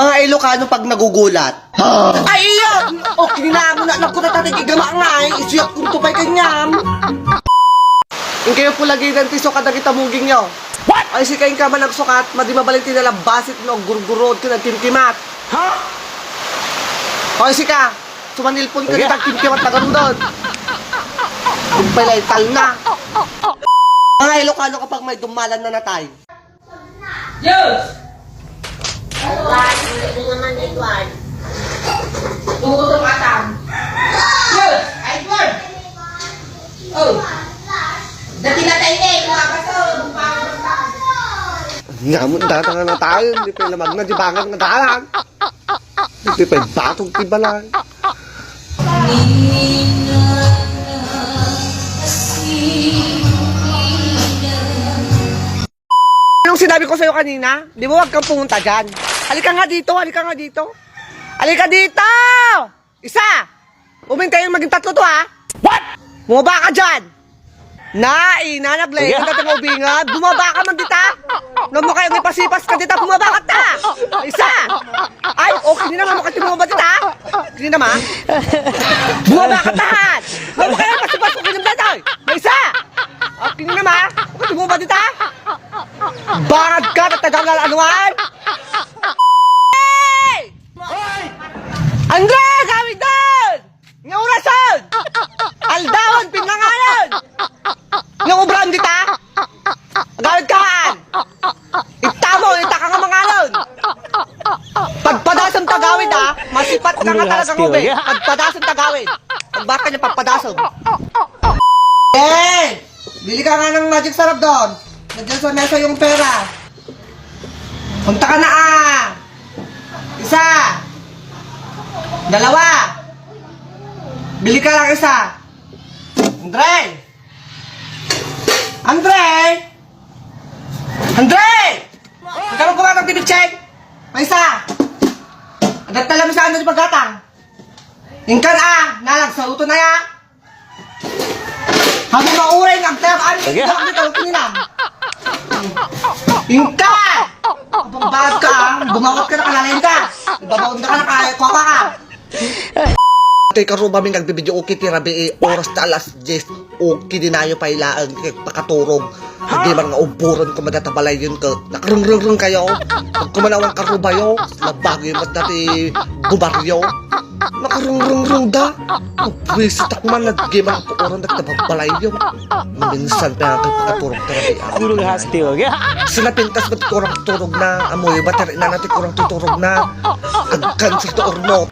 Mga Ilocano pag nagugulat. Ay, iyan! O, kinamo na lang ko na tatig igama nga eh. Isiyap kong tupay kanyam. Yung kayo po lagi ng tiso kada kita muging nyo. What? Ay, si kayong ka man nagsukat, madi mabaling tinalabasit no, gurgurod ko na timkimat. Ha? Ay, si ka, sumanilpon ka nitang timkimat na ganun doon. Kung pala ital na. Mga Ilocano kapag may dumalan na natay. Yes! Edward, hindi naman Edward. Tungkol atang. Yes! Edward! Oh! Dati na tayo eh, kumabas to. Ngamon datang na tayo, hindi pa lamag na di bangat nga dalan. Hindi pa batong tibalan. Anong sinabi ko sa'yo kanina? Di ba wag kang pumunta dyan? Halika nga dito, halika nga dito. Halika dito! Isa! Umintay yung maging tatlo to ha? What? Bumaba ka dyan! Naglayin ka itong ubingad. Bumaba ka man dita! Nung mo kayong ipasipas ka dita, bumaba ka ta! Isa! Ay, okay na nga mo kasi bumaba dita! Hindi naman. Bumaba ka tahan! Nung mo kayong ipasipas ka dita, tayo! Isa! Okay na naman. Okay, bumaba dita! Bangad ka na tagang anuan! Hey! Andre! Gawin doon! Nga orason! Aldawan, pinangalan! Nga ubran dita! Gawin kahan! Itamo, itaka nga mangalan! Pagpadasang tagawid ha! Masipat ka nga talagang ube! Pagpadasang tagawid! Pagbaka niya pagpadasang! Hey! Bili ka nga ng magic sarap doon! Nandiyan sa mesa yung pera! Punta ka na ah! Isa! Dalawa! Bili ka lang isa! Andre! Andre! Andre! Magkaroon ko nga ng tibitseng! May isa! Adat na lang sa ano yung paggatang! Ingkan ah! Nalag sa uto na ya! Habang mauring ang tayo ano yung dito ang kininang! Ingkan! Habang bahag ka ah! Bumawat ka na kalalain ka! Ibabaon na ka na kaya kuha ka! Ito'y karuba may nagbibidyo okay tirabi oras na alas 10 okay dinayo pa ilaan pakaturog hindi man nga uburon ko magatabalay yun ka nakarungrung kayo pag kumanawang karuba yo nabago yung mat dati bubaryo nakarungrung da pwisit ako man nag-game ako oras nagtababalay yun minsan pa yung pakaturog tirabi Kurang hasti wag ya. sinapintas ba't kurang turog na amoy ba't na natin kurang tuturog na agkan sa to orno